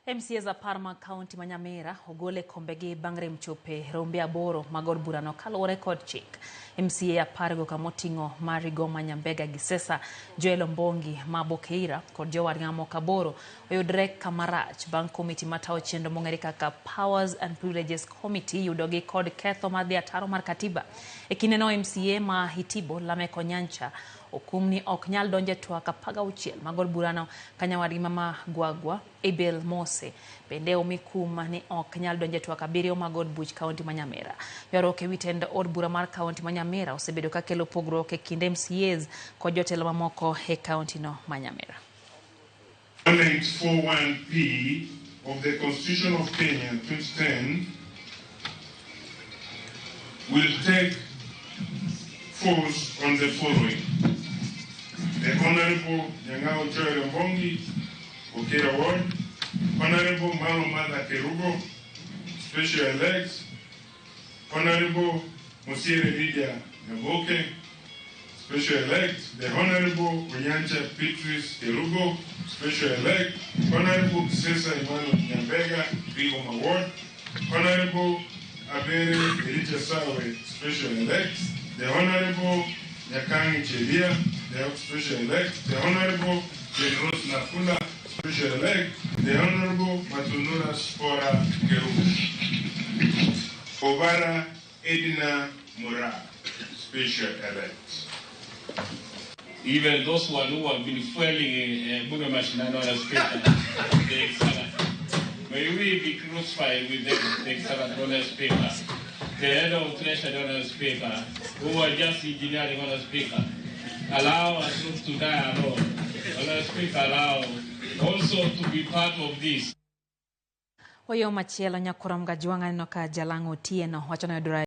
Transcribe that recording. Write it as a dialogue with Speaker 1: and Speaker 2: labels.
Speaker 1: MCAs 10 mag kaunti ma Nyamira ogol e kombegi bang' rem chope rombe 8 mag od burano kaluwore kod chik. MCA 10 go kamoting'o Mary Goma Nyambega Gisesa, Joel Ombongi ma Bokeira kod jowadgi mamoko 8 oyudre kamarach bang' komiti matayo chenro mong'ere kaka Powers and Privileges Committee yudogi kod ketho mar dhi ataro mar katiba. E kindeno MCA ma Itibo Lameck Onyancha okum ni ok nyal donjo e twak 16 mag od burano ka nyawadgi mama Gwagwa Abel Mose bende omi kum ni ok nyal donjo e twak 7 mag od buch kaunti ma Nyamira. Ywaruok ewi tend od bura mar kaunti ma Nyamira osebedo ka kelo pogruok e kind MCAs kod jotelo mamoko e kaunti no ma Nyamira.
Speaker 2: 1841P of the Constitution of Kenya 2010 will take force on the following. The Honorable Nyang'au Joel Ombongi, Okira Ward, Honorable Malo Martha Kerubo, Special Elect, Honorable Mosiere Lydia Nyaboke, Special Elect, the Honorable Onyancha Beatrice Kerubo, Special Elect, Honorable Kisesa Emmanuel Nyambega, Rigoma Ward, Honorable Abere Elijah Sawe, Special Elect, the Honorable Nyakangi Chelia, the Special Elect, the Honorable Jane Rose Nafula, Special Elect, the Honorable Matunura Spora Kerubo, Obara Edna Mura, Special Elect.
Speaker 3: Even those one who have been fueling Bunge Mashinani on Speaker, the excellent. May we be crucified with them, the excellent honest Speaker, the head of Treasury honest Speaker, who are just engineering honest Speaker. Allow us not to die alone. Honest Speaker, allow also to be part of this.
Speaker 1: Oyo machielo nyakurom Gajwang' aneno ka Jalang'o Otieno wacho ni oyudore.